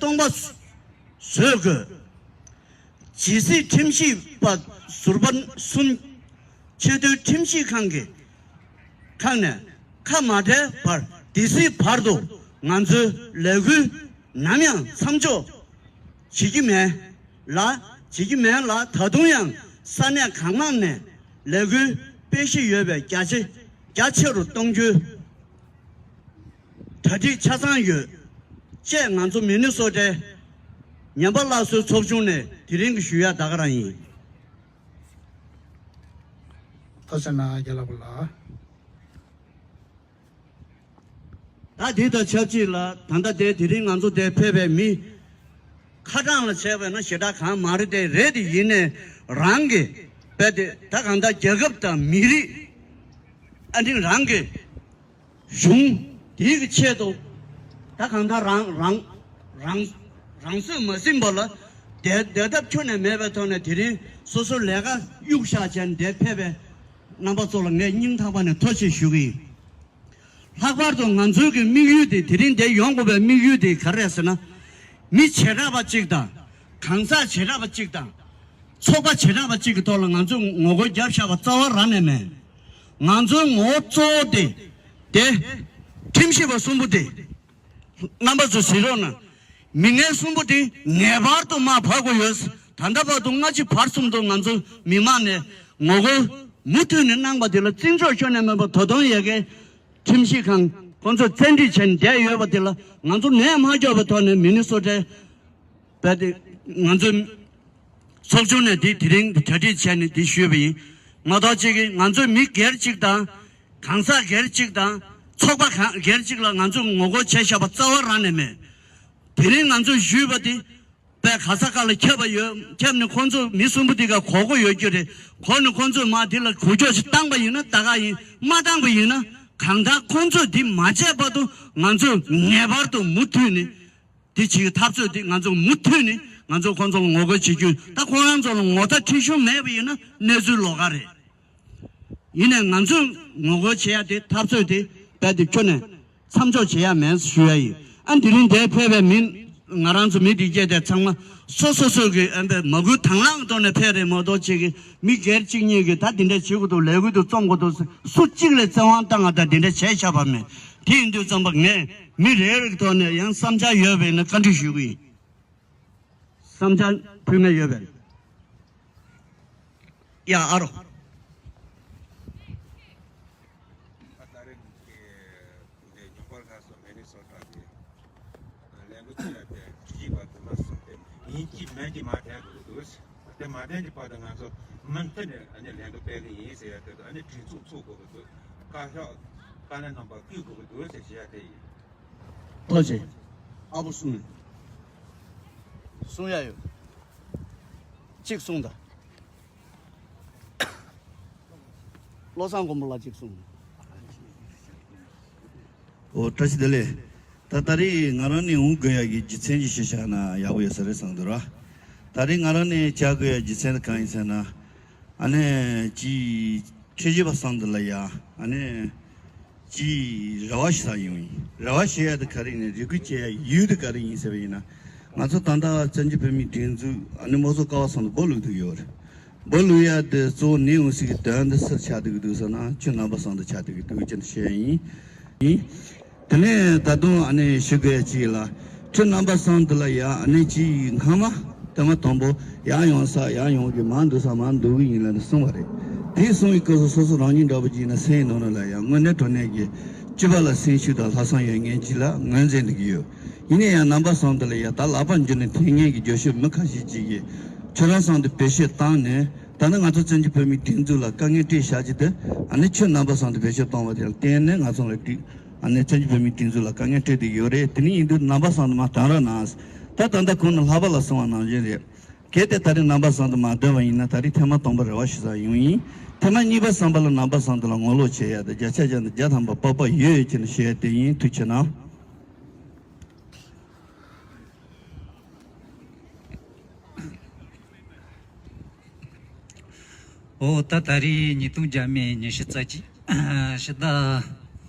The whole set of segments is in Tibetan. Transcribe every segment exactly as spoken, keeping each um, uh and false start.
སྟོང་པ་བཟོ་དགོས། ཇི་སྲིད་ཁྲིམས་ཞིབ་པ་ཟུར་པ་གསུམ་ཆེས་མཐོའི་ཁྲིམས་ཞིབ་ཁང་གི་ཁང་ནས་ཁ་མ་བྲལ་བར་དེ་སྲིད་བར་དུ་ང་ཚོའི་ལས་འགུལ་ནམ་ཡང་མཚམས་འཇོག་བྱེད་ཀྱི་མེད་ལ། བྱེད་ཀྱི་མེད་ལ། ད་དུང་ཡང་ས་གནས་གང་མང་ནས་ལས་འགུལ་སྤེལ་གཞི་ཡོད་པའི་རྒྱ་ཆེ་རྒྱ་ཆེ་རུ་གཏོང་རྒྱུའི་གྲ་སྒྲིག་ཆ་ཚང་ཡོད། ཅེས་ང་ཚོ་མི་ནི་སོ་ཊའི་ཉམས་པ་སླར་གསོའི་ཚོགས་ཆུང་ནས་དེ་རིང་གི་ཞུ་ཡག་ད་ག་རང་ཡིན། ཐུགས་རྗེ་གནང་རྒྱལ་ལ་བུ་ལགས། ད་དེ་དང་ཆབས་ཅིག་ལ་ད་ལྟ་དེ་དེ་རིང་ང་ཚོ་དེ་ཕེབས་པའི་མི་ཁ་གྲངས་ལ་བྱས་པ་ན་ཞེ་དྲག་གང་མ་རེད་དེ། རེད་དེ་ཡིན་ནའི་རང་གི་དཔེ་དེ་ད་གང་ལྟར་རྒྱལ་ཁབ་དང་མི་རིགས་ཨ་འདྲིང་རང་གི་གཞུང་དེའི་གི་ཆེད་དུ་ད་གང་ལྟར་རང་རང་རང་རང་སྲོག་མ་ཟིན་པ་ལ་བསྡད་བསྡད་ཐབས་ཁྱོན་ནས་མེད་པའི་ཐོག་ནས་དེ་རིང་སོ་སོའི་ལས་ཀ་གཡུག་བཞག་བྱས་ནས་འདིར་ཕེབས་པའི་རྣམ་པ་ཚོ་ལ་ངས་སྙིང་ཐག་པ་ནས་ཐུགས་རྗེ་ཆེ་ཞུ་གི་ཡིན། ལྷག་པར་དུ་ང་ཚོའི་གི་དམིགས་ཡུལ་དེ་དེ་རིང་འདིར་ཡོང་དགོས་པའི་དམིགས་ཡུལ་དེ་ག་རེ་རེད་ཟེར་ན། མི་བྱེ་བྲག་པ་གཅིག་དང་། གང་ཟག་བྱེ་བྲག་པ་གཅིག་དང་། ཚོགས་པ་བྱེ་བྲག་པ་གཅིག་གི་ཐོག་ལ་ང་ཚོས་ངོ་རྒོལ་བརྒྱབ་བཞག་པ་རྩ་བ་རང་ནས་མེད། ང་ཚོའི་ངོ་བོ་གཙོ་བོ་དེ། དེ། ཁྲིམས་ཞིབ་པ་གསུམ་པོ་དེ། རྣམ་པ་ཚོ་གཟིགས་རོགས་གནང་། མི་ངན་གསུམ་པོ་དེ་ངེས་པར་དུ་མར་བབས་དགོས་ཡོད། ད་ལྟ་བར་དུ་སྔ་ཕྱི་བར་གསུམ་དུ་ང་ཚོ་མི་མང་ནས་ངོ་རྒོལ་མུ་མཐུད་ནས་གནང་པ་དེ་ལ་བརྩི་འཇོག་ཁྱོན་ནས་མེད་པ། ད་དུང་ཡ་གིའི་ཁྲིམས་ཞིབ་ཁང་ཁོང་ཚོས་བཙན་ཁྲིད་བྱས་ནས་བསྡད་ཡོད་པ་དེ་ལ་ང་ཚོ་ནད་མ་སྐྱོབ་པའི་ཐོག་ནས་མི་ནི་སོ་ཊའི་རྦད་དེ་ང་ཚོའི་ཚོགས་ཆུང་ནས་འདི་དེ་རིང་གྲ་སྒྲིག་བྱས་ནས་འདི་ཞུས་པ་ཡིན། མ་གཏོགས་གཅིག་གིས་ང་ཚོའི་མི་སྒེར་གཅིག་དང་། གང་ཟག་སྒེར་གཅིག་དང་། ཚོགས་པ་གང་སྒེར་གཅིག་ལ་ང་ཚོས་ངོ་རྒོལ་བྱས་བཞག་པ་རྩ་བ་རང་ནས་མེད། དེ་རིང་ང་ཚོས་ཞུས་པ་དེ་དཔེ་ག་ས་ག་ལ་ཁྱབ་པ་ཡོད། ཁྱབ་ནས་ཁོང་ཚོ་མི་གསུམ་པོ་དེ་ག་གོ་གོ་ཡོད་རྒྱུ་རེད། གོ་ནས་ཁོང་ཚོས་མར་དེ་ལ་འགུལ་སྐྱོད་ཅིག་བཏང་པ་ཡིན་ན་ད་ག་ཡིན། མ་བཏང་པ་ཡིན་ན་གང་ལྟར་ཁོང་ཚོས་དེ་མ་བྱས་བར་དུ་ང་ཚོས་ངེས་པར་དུ་མུ་མཐུད་ནས། དེ་བྱེད་ཀྱི་འཐབ་རྩོད་དེ་ང་ཚོ་མུ་མཐུད་ནས་ང་ཚོ་ཁོང་ཚོ་ལ་ངོ་རྒོལ་བྱེད་རྒྱུ། ད་ཁོང་རང་ཚོ་ལ་ངོ་ཚ་ཁྲེལ་གཞུང་མེད་པ་ཡིན་ན་གནས་ཚུལ་ལོགས་ཀ་རེད། ཡིན་ནའི་ང་ཚོས་ངོ་རྒོལ་བྱེད་ཡ་དེ། འཐབ་རྩོད་དེ་རྦད་དེ་ཁྱོན་ནས་མཚམས་འཇོག་བྱེད་ཡ་མེད་ཞུ་ཡ་ཡིན། ཨ་དེ་རིང་འདིར་ཕེབས་པའི་མི་ང་རང་ཚོ་མི་དེ་སྐྱེས་དེ་ཚང་མ་སོ་སོ་སོ་གི་ཨ་འབད་མ་བསྐུལ་དང་བླངས་ཐོག་ནས་ཕེབས་རེད་མ་གཏོགས་གཅིག་གིས་མི་སྒེར་གཅིག་གཉིས་ཀྱིས་ད་དེ་འདྲ་བྱེད་དགོས་འདུག་ལས་འགུལ་དུ་རྩོམ་དགོས་འདུག་སུ་གཅིག་ལ་བཙན་དབང་བཏང་ང་ད་དེ་འདྲ་བྱས་བཞག་པ་མེད། དེ་ཡིན་དུས་ཙམ་པ་ངས་མི་རེ་རེ་གི་ཐོག་ནས་ཡང་བསམ་འཆར་ཡོད་པ་ཡིན་ན་བཀའ་འདྲི་ཞུ་གི་ཡིན། བསམ་འཆར་ཕུལ་མཁན་ཡོད་པས། ཡ་ཨ་རོ། ད་རེས་ཀྱི་ཉོ་སྒར་ཁ་སོ་མི་ནི་སོ་ཊ་གི་ལས་འགུལ་ཚོ་ཡ་དེ་གཅིག་པ་དུ་མ་གསུམ་དེ་ཡིན་གཅིག་མིན་གཅིག་མ་བསྟན་དགོས་འདུག་དེ་མ་བསྟན་གྱི་བར་དུ་ང་ཚོ་མུ་མཐུད་ནས་ཨ་ནི་ལས་འགུལ་སྤེལ་གི་ཡིན་ཟེར་ཡ་དེ་དུ་ཨ་ནི་གྲོས་ཚོགས་ཚུགས་དགོས་ཀྱི་འདུག་བཀའ་ཤག་བཀའ་བློན་རྣམ་པ་བསྐུལ་དགོས་ཀྱི་འདུག་ཟེར་བཤད་ཡ་དེ་ཡིན། ཐུགས་རྗེ་ཆེ། ཨ་བོ་གསུང་། གསུང་ཡ་ཡོད། གཅིག་གསུང་དང་། བློ་བཟང་མགོན་པོ་ལགས་གཅིག་གསུང་། ཨོ་བཀྲ་ཤིས་བདེ་ལེགས། ད་ད་རེས་ང་རང་ནས་འོང་དགོས་ཡ་གི་རྒྱུ་མཚན་ཅིག་ཞུས་བཞག་ན་ཡག་པོ་ཡོད་ས་རེད་བསམ་འདུག་ར། ད་རེས་ང་རང་ནས་བྱ་དགོས་ཡ་རྒྱུ་མཚན་དེ་གང་ཡིན་ཟེར་ན། ཨ་ནི་ཅིག་ཆོས་བྱེད་པ་སང་འདི་ལ་ཡ་ཨ་ནི་ཅིག་རེ་བ་ཞུ་ས་ཡོང་ཡིན། རེ་བ་ཞུ་ཡ་དེ་ག་རེ་ཡིན་ན་རེ་སྐུལ་བྱེད་ཡ་ཡུལ་དེ་ག་རེ་ཡིན་ཟེར་བ་ཡིན་ན། ང་ཚོ་ད་ལྟ་བཙན་བྱོལ་བོད་མིའི་སྒྲིག་འཛུགས་ཨ་ནི་མོ་སོ་ཀ་བ་སང་འདི་སྦོ་ལུག་ཐུག་ཡོད་རེད། སྦོ་ལུག་ཡ་དེ་གཙོ་བོ་ནས་འོང་སྲིད་ཀྱི་དོན་འདི་སུར་ཆགས་འདུག་གི་འདུག་ཟེར་ན་ཁྱོད་རྣམ་པ་སང་འདི་ཆགས་འདུག་གི་འདུག་ཅེས་བཤད་ཡ་ཡིན། ཡིན། དེ་ནས་ད་དུང་ཨ་ནི་ཞུ་དགོས་ཡ་གཅིག་ལ། ཁྱོད་རྣམ་པ་སང་འདི་ལ་ཡ་ཨ་ནི་གཅིག་སྔ་མ་དེ་མ་དང་པོ་ཡར་ཡོང་ས་ཡར་ཡོང་གི་མར་འདུག་ས་མར་འདུག་གི་ཡིན་ལ་ནི་གསུངས་པ་རེད། དེ་གསུངས་པའི་སྐབས་སུ་སོ་སོ་རང་ཉིད་འདྲ་པོ་ཅིག་ཡིན་ན་སེམས་ནང་ལ་ཡ་དངོས་གནས་དྲང་གནས་ཀྱི་སྤྱི་པ་ལ་སེམས་ཤུགས་དང་ལྷག་བསམ་ཡོད་མཁན་ཅིག་ལ་ངོས་འཛིན་འདུག་གི་ཡོད། ཡིན་ན་ཡང་རྣམ་པ་སང་འདི་ལ་ཡ་ད་ལག་པ་འཇུ་ནས་འཐེན་མཁན་གྱི་རྒྱུ་ཤོག་མི་ཁ་ཤས་ཅིག་གིས་ཁྱོད་རང་སང་འདི་བེད་སྤྱོད་བཏང་ནས། ད་ནི་ང་ཚོ་བཙན་བྱོལ་བོད་མིའི་སྒྲིག་འཛུགས་ལ་དཀའ་ངལ་སྤྲད་བཞག་ཅིག་དེ་ཨ་ནི་ཁྱོད་རྣམ་པ་སང་དུ་བེད་སྤྱོད་གཏོང་བ་དེ་ལ་བརྟེན་ནས་ང་ཚོ་ལ་སྒྲིག་ཨ་ནི་བཙན་བྱོལ་བོད་མིའི་སྒྲིག་འཛུགས་ལ་དཀའ་ངལ་སྤྲད་བསྡད་ཡོད་རེད། དེ་ནི་ཡིན་དུས་རྣམ་པ་སང་དུ་མ་དང་ར་ནང་ད་ད་ལྟ་གོང་ནས་ལྷག་པ་ལ་གསུངས་པ་ནང་བཞིན་རེད། གལ་ཏེ་ད་རེས་རྣམ་པ་སང་དུ་མ་འདོན་པ་ཡིན་ན་ད་རེས་ཐེངས་མ་དང་པོ་རེ་བ་ཞུ་ས་ཡོང་ཡིན། ཐེངས་མ་གཉིས་པ་བསམ་པ་ལ་རྣམ་པ་སང་དུ་ལ་ངོ་ལོག་བྱེད་ཡ་དེ་བརྒྱ་ཆ་བརྒྱ་ནས་བརྒྱ་ཐམ་པ་སྤོབས་པ་ཡོད་ཡོད་ཅེས་ནས་བཤད་ཡ་དེ་ཡིན། ཐུགས་རྗེ་གནང་། ཨོ་ད་ད་རེས་ཉིས་སྟོང་བརྒྱ་མེད་ཉི་ཤུ་རྩ་གཅིག་ཕྱི་ཟླ་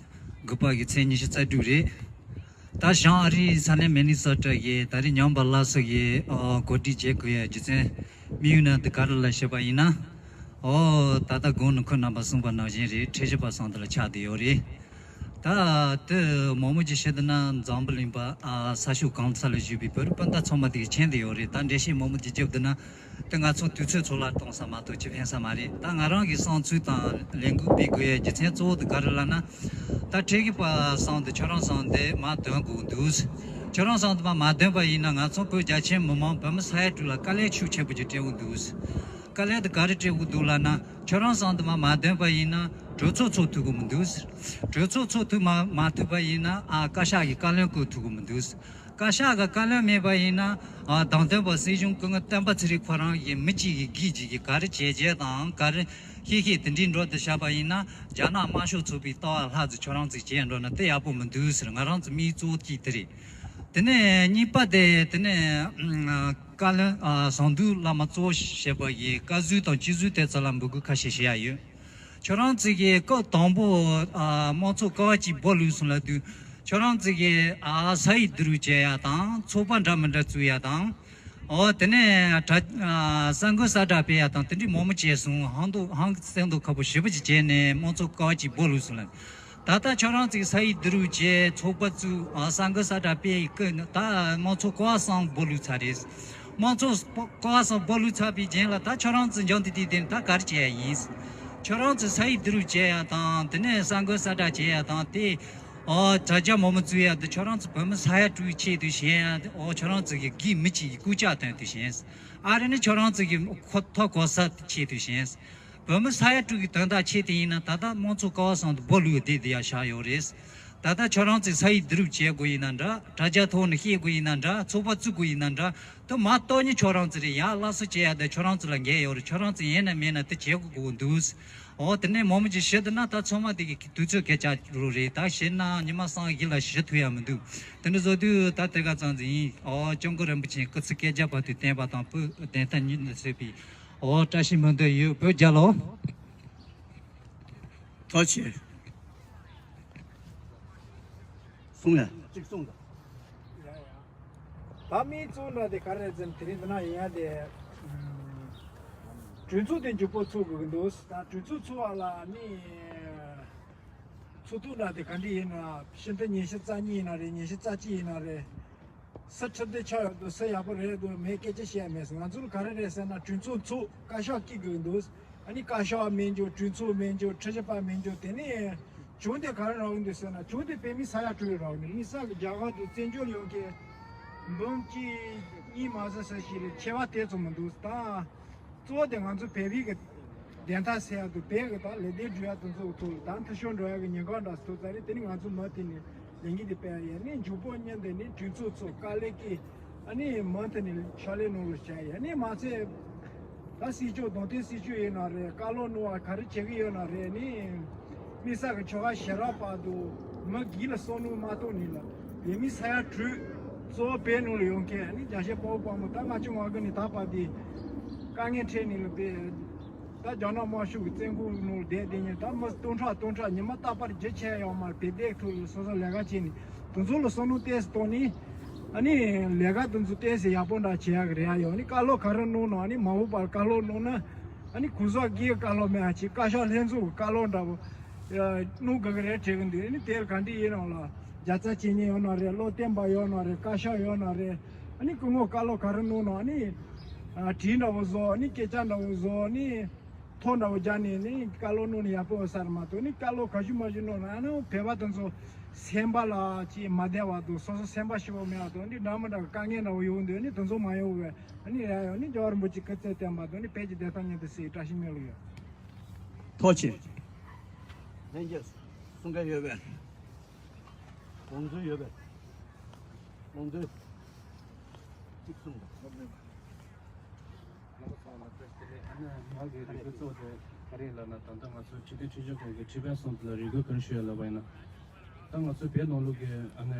དགུ་པ་གི་ཚེས་ཉི་ཤུ་རྩ་དྲུག་རེད། ད་བྱང་ཨ་རིའི་ས་གནས་མི་ནི་སོ་ཊ་ཡི་ད་རེས་ཉམས་པ་སླར་གསོ་ཡི་ཨོ་གོ་སྒྲིག་བྱེད་དགོས་ཡ་རྒྱུ་མཚན་དམིགས་ཡུལ་ནི་འདི་ག་རེ་ལ་བཤད་པ་ཡིན་ན། ཨོ་ད་ལྟ་གོང་ནས་ཁོང་རྣམ་པ་གསུངས་པ་ནང་བཞིན་རེད། ཁྲིམས་ཞིབ་པ་སང་དེ་ལ་ཆགས་བསྡད་ཡོད་རེད། ད་དེ་མང་མོ་ཅིག་བཤད་འདུག་ན་འཛམ་བུ་གླིང་པ་ཨ་ས་ཕྱོགས་གང་ས་ལ་བཞུགས་པའི་བོད་རིགས་སྤུན་ཟླ་ཚང་མ་དེ་མཁྱེན་བསྡད་ཡོད་རེད། ད་འགྲེལ་བཤད་མང་མོ་ཅིག་བརྒྱབ་འདུག་ན། དེ་ང་ཚོ་དུས་ཚོད་ཚོ་ལ་གཏོང་ས་མ་གཏོགས་ཅི་ཕན་ས་མ་རེད། ད་ང་རང་གི་བསམ་ཚུལ་དང་ལས་འགུལ་སྤེལ་དགོས་ཡའི་རྒྱུ་མཚན་གཙོ་བོ་དེ་ག་རེ་ལབ་ན། ད་ཁྲིམས་ཞིབ་པ་སང་དེ་ཁྱོད་རང་སང་དེ་མར་འདོན་དགོས་འདུག་ཁྱོད་རང་སང་དེ་མར་མ་འདོན་པ་ཡིན་ན་ང་ཚོ་བོད་རྒྱ་ཆེ་མི་མང་བོད་མི་ས་ཡ་དྲུག་ལ་དཀའ་ལས་ཤུགས་ཆེ་པོ་ཅིག་སྤྲད་དགོས་འདུག་དཀའ་ལས་དེ་ག་རེ་སྤྲད་དགོས་འདུག་ལབ་ན། ཁྱོད་རང་སང་དེ་མར་མ་འདོན་པ་ཡིན་ན་གྲོས་ཚོགས་ཚོགས་ཐུབ་ཀྱི་མི་འདུག་གྲོས་ཚོགས་ཚོགས་ཐུབ་མ་མ་ཐུབ་པ་ཡིན་ན་ཨ་བཀའ་ཤག་གི་བཀའ་བློན་བསྐོ་ཐུབ་ཀྱི་མི་འདུག་བཀའ་ཤག་གི་བཀའ་བློན་མེད་པ་ཡིན་ན། ཨ་བདམས་ཐོན་པ་སྲིད་གཞུང་སྐུ་ངོ་བསྟན་པ་ཚེ་རིང་ཁོ་རང་གིས་མི་གཅིག་གིས་སྒེར་གཅིག་གིས་ག་རེ་བྱས་བྱས་དང་ག་རེ་ཤེས་ཤེས་དེ་འདྲའི་འགྲོ་དུ་བཞག་པ་ཡིན་ན། རྒྱ་ནག་དམར་ཤོག་ཚོགས་པའི་ལྟ་བ་ལྷག་ཙམ་ཁྱོད་རང་ཚོས་བྱས་འགྲོ་ན་དེ་ཡག་པོ་མི་འདུག་ཟེར་ང་རང་ཚོ་དམིགས་གཙོ་བོ་གཅིག་དེ་རེད། དེ་ནས་གཉིས་པ་དེ་དེ་ནས་ཨ་བཀའ་བློན་ཨ་ཟམ་གདོང་བླ་མ་གཙོ་བོ་བྱས་པ་ཡི་བཀའ་ཟུར་དང་སྤྱི་ཟུར་དེ་ཚོ་ལ་འབོད་སྐུལ་ཁ་ཤས་བྱེད་ཡ་ཡོད། ཁྱོད་རང་ཚོ་གིས་སྐབས་དང་པོ་ཨ་དམངས་གཙོ་ཀ་བ་གཅིག་སྦོ་ལུག་སོང་ལབ་དུས་ཁྱོད་རང་ཚོ་གིས་ཨ་ས་ཡིག་བསྡུ་རུབ་བྱེད་ཡ་དང་ཚོགས་པ་འདྲ་མི་འདྲ་བཙུགས་ཡ་དང་། ཨོ་དེ་ནས་གྲ་ཨ་གསར་འགོད་གསལ་བསྒྲགས་སྤེལ་ཡ་དང་དེ་འདྲའི་མང་མོ་བྱས་སོང་། ཧང་དུ་ཧང་གི་སེང་དུ་ཁ་པོ་ཞེ་པོ་ཅིག་བྱས་ནས་དམངས་གཙོ་ཀ་བ་གཅིག་སྦོ་ལུག་སོང་ལབ། ད་ལྟ་ཁྱོད་རང་ཚོས་ས་ཡིག་བསྡུ་རུབ་བྱས་ཚོགས་པ་བཙུགས་ཨ་གསར་འགོད་གསལ་བསྒྲགས་སྤེལ་ཡི་ཀི་ད་དམངས་གཙོ་ཀ་བ་གསུམ་སྦོ་ལུག་ཚར་རེད། དམངས་གཙོ་སྤོ་ཀ་བ་གསུམ་སྦོ་ལུག་ཚར་བའི་རྗེས་ལ་ད་ཁྱོད་རང་ཚོ་འཇང་དེ་དུས་དེ་ནས་ད་ག་རེ་བྱས་ཡ་ཡིན། ཁྱོད་རང་ཚོས་ས་ཡིག་བསྡུ་རུབ་བྱས་ཡ་དང་དེ་ནས་གསར་འགོད་གསལ་བསྒྲགས་བྱས་ཡ་དང་དེ། ཨོ་དྲ་རྒྱ་མང་པོ་བཙུགས་ཡ་དེ་ཁྱོད་རང་ཚོ་བོད་མི་ས་ཡ་དྲུག་ཆེད་དུ་བྱས་ཡ་དེ་ཨོ་ཁྱོད་རང་ཚོ་གི་སྒེར་མི་གཅིག་གི་སྐུ་ཕྱག་དོན་དུ་བྱས། ཨ་རི་ནི་ཁྱོད་རང་ཚོ་གི་ཁོ་ཐོ་གོ་ས་ཆེད་དུ་བྱས། བོད་མི་ས་ཡ་དྲུག་གི་དོན་དག་ཆེད་དུ་ཡིན་ན་ད་ལྟ་དམངས་གཙོ་ཀ་བ་གསུམ་དུ་སྦོ་ལུག་བསྡད་དེ་ཡ་བཞག་ཡོད་རེད། ད་ལྟ་ཁྱོད་རང་ཚོས་ས་ཡིག་བསྡུ་རུབ་བྱེད་དགོས་ཡིན་ན་འདྲ། དྲ་རྒྱ་ཐོག་ནས་བཤད་དགོས་ཡིན་ན་འདྲ། ཚོགས་པ་བཙུགས་དགོས་ཡིན་ན་འདྲ། དེ་མ་གཏོགས་ནི་ཁྱོད་རང་ཚོ་རེད། ཡ་སླར་གསོ་བྱེད་ཡ་དེ་ཁྱོད་རང་ཚོ་ལ་འགན་ཡོད་རེད། ཁྱོད་རང་ཚོ་ཡིན་ན་མིན་ན་དེ་བྱེད་དགོས་དགོས་འདུག་ཨོ་དེ་ནས་མང་མོ་ཅིག་བཤད་འདུག་ན་ད་ཚང་མ་དེ་གི་དུས་ཚོད་སྐད་ཆ་རུ་རེད། ད་བཤད་ན་ཉི་མ་སང་ཡིན་ལ་ཞུ་ཐུབ་ཡ་མི་འདུག་དེ་འདྲ་བཟོ་དུས་ད་དེ་ག་ཙམ་ཙམ་ཡིན། ཨོ་སྐྱབས་མགོན་རིན་པོ་ཆེ་སྐུ་ཚེ་བསྐལ་བརྒྱ་བར་དུ་བརྟན་པ་དང་བོད་བདེན་མཐའ་མྱུར་དུ་གསལ་བའི་ཨོ་བཀྲ་ཤིས་སྨོན་འདུན་ཡོད། བོད་རྒྱལ་ལོ། ཐུགས་རྗེ་ཆེ། གསུང་ཡ། གཅིག་གསུང་དང་། ཡ་ཡ། ད་མིའི་གཙོ་བོ་འདྲ་དེ་ག་རེ་རེད་ཟེར་ན་དེ་རིང་འདི་ན་ཡིན་ཡ་དེ། ཨམ། གྲོས་ཚོགས་དེ་མགྱོགས་པོ་ཚོགས་དགོས་ཀྱི་འདུག་ད་གྲོས་ཚོགས་ཚོགས་པ་ལ་ནི། ཚོགས་ཐུག་འདྲ་དེ་ག་འདྲ་ཡིན་ན་ཕྱི་ཟླ་ཉི་ཤུ་རྩ་གཉིས་ཡིན་ན་རེད། ཉི་ཤུ་རྩ་གཅིག་ཡིན་ན་རེད། སུ་ཁྲིམས་དེ་ཆགས་ཡོད་འདུག་སུ་ཡག་པོ་རེད་འདུག་མེད་སྐད་ཆ་བཤད་མེད། ང་ཚོ་ལ་ག་རེ་རེད་ཟེར་ན་གྲོས་ཚོགས་ཚོགས་བཀའ་ཤག་སྐྱིད་དགོས་འདུག་ཨ་ནི་བཀའ་ཤག་མེད་འཇོག་གྲོས་ཚོགས་མེད་འཇོག་ཁྲིམས་ཞིབ་པ་མེད་འཇོག་དེ་ནས་གྱོང་དེ་ག་རེ་རག་གི་འདུག་ཟེར་ན་གྱོང་དེ་བོད་མི་ས་ཡ་དྲུག་རག་གི་འདུག་དམིགས་བསལ་གྱི་རྒྱ་གར་དུ་བཙན་བྱོལ་ཡོང་མཁན་འབུམ་གཅིག་གཉིས་མ་ཟིན་ས་ཞིག་རེད། ཆེ་བ་དེ་ཙམ་མི་འདུག་ད་གཙོ་བོ་དེ་ང་ཚོ་བོད་པའི་གི་བདེན་མཐའ་གསལ་ཡག་དང་བོད་གི་ད་ལས་དོན་སྒྲུབ་ཡག་དེ་ཚོ་ཐོག་ལ་ད་མཐའ་སྐྱོང་འགྲོ་ཡག་གི་ཉེན་ཁ་འདྲ་ཚོ་ཐོག་ཙ་རེད། དེ་ནི་ང་ཚོ་མུ་མཐུད་ནས་ལས་འགུལ་དེ་སྤེལ་ཡག་ནི་མགྱོགས་པོ་ཉིན་དེ་ནི་གྲོས་ཚོགས་ཚོགས་དཀའ་ལས་ཀྱིས་ཨ་ནི་མུ་མཐུད་ནས་ཕྱག་ལས་གནང་རོགས་བྱ་ཡག་ནི་མ་ཚད་ད་སྲིད་སྐྱོང་གདོང་ཐུག་སྲིད་སྐྱོང་ཡིན་ན་རེད། བཀའ་སློབ་གནང་བ་ག་རེ་བྱེད་གི་ཡོད་ན་རེད། ནི་དམིགས་བསལ་གི་ཆོལ་ཁ་ཞེ་དྲག་བར་དུ་མི་སྒེར་ལ་བསམ་བློ་མ་གཏོང་ནི་ལ་བོད་མི་ས་ཡ་དྲུག་གཙོ་བོ་བོད་ནང་ལ་ཡོང་མཁན་ནི་རྒྱལ་གཅེས་དཔའ་བོ་དཔའ་མོ་ད་ལྔ་བཅུ་ང་དགུ་ནས་ད་བར་དུ་དཀའ་ངལ་འཕྲད་ནི་ལ་བོད་ད་རྒྱ་ནག་དམར་ཤོག་གི་བཙན་བཀོལ་ནང་ལ་བསྡད་བསྡད་ནས་ད་མི་སྟོང་ཕྲག་སྟོང་ཕྲག་ཉི་མ་རྟག་པར་རྒྱུ་ཆད་ཡོད་མ་རེད། བོད་སྡོད་ཐུབ་ལ་སོ་སོ་ལས་ཀ་བྱས་ནས་དེ་ཚོ་ལ་བསམ་བློ་ཏོག་ཙམ་གཏོང་ནི་ཨ་ནི་ལས་ཀ་དེ་ཚོ་ཏོག་ཙམ་ཡག་པོ་འདྲ་བྱེད་ཡག་གི་རེ་བ་ཡོད། ཨ་ནི་བཀའ་སློབ་ག་རེ་གནང་ན་ཨ་ནི་མ་འོངས་པར་བཀའ་སློབ་གནང་ན་ཨ་ནི་གོང་ས་སྒེར་བཀའ་སློབ་མེད་ཨ་ཅིག་བཀའ་ཤག་ལྷན་ཚོགས་ཀྱི་བཀའ་སློབ་འདྲ་པོ་གནང་དགོས་ཀྱི་རེད་དྲན་གྱི་འདུག་ཨ་ནི་དེར་ག་འདྲ་ཡིན་ནའང་ལ་རྒྱལ་རྩ་བྱེད་མཁན་ཡོད་ན་རེད། བློ་བརྟན་པ་ཡོད་ན་རེད། བཀའ་ཤག་ཡོད་ན་རེད། ཨ་ནི་སྐུ་ངོ་བཀའ་སློབ་ག་རེ་གནང་ན་ཨ་ནི་ཨ་བྲིས་འདྲ་པོ་བཟོ། ཨ་ནི་སྐད་ཆ་འདྲ་པོ་བཟོ། ཨ་ནི་ཐོ་འདྲ་པོ་རྒྱག་ནས་ནི་བཀའ་སློབ་གནང་ན་ཡག་པོ་ཡོད་ས་རེད་མ་གཏོགས་ནི་བཀའ་སློབ་ག་ཤུ་མ་ཤུ་གནང་ན་ཨ་ནི་བོད་པ་དེ་ཚོ་སེམས་པ་ལ་ཅིག་མ་བདེ་བ་དང་སོ་སོ་སེམས་པ་ཞིབ་པོ་མེད་པ་དང་ནི་འདྲ་མི་འདྲ་བའི་དཀའ་ངལ་འདྲ་པོ་ཡོང་འདུག་ནི་དེ་ཚོ་མ་ཡོང་བའི་ཨ་ནི་རེ་བ་ཡོད། ནི་རྒྱལ་བ་རིན་པོ་ཆེ་སྐུ་ཚེ་བརྟན་པ་དང་ནི་བོད་ཀྱི་བདེན་མཐའ་མྱུར་དུ་གསལ་བའི་བཀྲ་ཤིས་སྨོན་ལམ་ཡོད། ཐུགས་རྗེ་ཆེ། ལྷན་རྒྱས་གསུང་མཁན་ཡོད་པས། དགོངས་ཚུལ་ཡོད་པས། དགོངས་ཚུལ་གཅིག་གསུངས་དང་། རྣམ་པ་ཚོ་ལ་བཀྲ་ཤིས་བདེ་ལེགས། ཨ་ནི་ང་གི་རེ་སྐུལ་གཙོ་བོ་དེ་ག་རེ་ཡིན་ལབ་ན། ད་ལྟ་ང་ཚོ་ཁྲིམས་དོན་ཁྲིམས་ཞིབ་ཁང་གི་ཁྲིམས་དཔོན་གསུམ་དེ་ལ་རེ་སྐུལ་ག་རེ་ཞུ་ཡ་ལབ་པ་ཡིན་ན། ད་ང་ཚོ་བོད་ནང་ལོགས་ཀྱི་ཨ་ནི་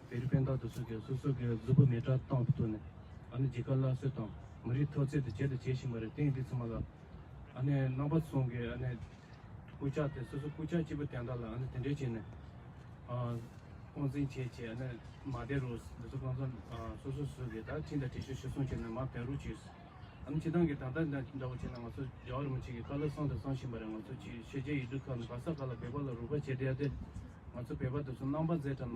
བོད་རིགས་སྤུན་ཟླ་དེ་ཚོ་གིས་སོ་སོ་གི་གཟུགས་པོ་མེ་དྲག་བཏང་བའི་ཐོག་ནས་ཨ་ནི་རྒྱལ་ཁབ་སླར་གསོ་དང་མི་རིགས་འཐབ་རྩོད་དེ་བྱེད་དང་བྱེད་བཞིན་པ་རེད། དེ་ཡིན་དུས་ཚང་མ་ལ་ཨ་ནི་རྣམ་པ་ཚོ་གི་ཨ་ནི་སྐུ་ཕྱག་དེ་སོ་སོ་སྐུ་ཕྱག་གཅིག་པུ་དོན་དག་ལ་ཨ་ནི་དེ་འདྲས་བྱས་ནས་ཨ། སྟངས་འཛིན་བྱས་བྱས་ནས་མ་བསྡད་རོགས། འདི་ཚོ་གང་ཚང་སོ་སོ་སོ་གི་ད་ཁྲིམས་དང་འགྲེལ་བཤད་ཞུ་སོང་བྱས་ནས་མ་ཕན་རོགས་བྱས། ཨ་ནི་སྤྱི་བཏང་གི་ད་ལྟ་འདྲ་བོ་བྱས་ན་ང་ཚོ་རྒྱལ་བ་རིན་པོ་ཆེ་གི་བཀའ་སློབ་གསུངས་དང་གསུང་བཞིན་པ་རེད། ང་ཚོ་ཅིག་ཤེས་བྱའི་ཡིག་འབྲུ་ཁག་ནས་བར་ས་ཁག་ལ་བོད་པ་ལ་རོགས་པ་བྱས་བསྡད་ཡ་དེ། ང་ཚོ་བོད་པ་དེ་ཚོ་རྣམ་པ་མཛེས་དྲགས་ནས་མ།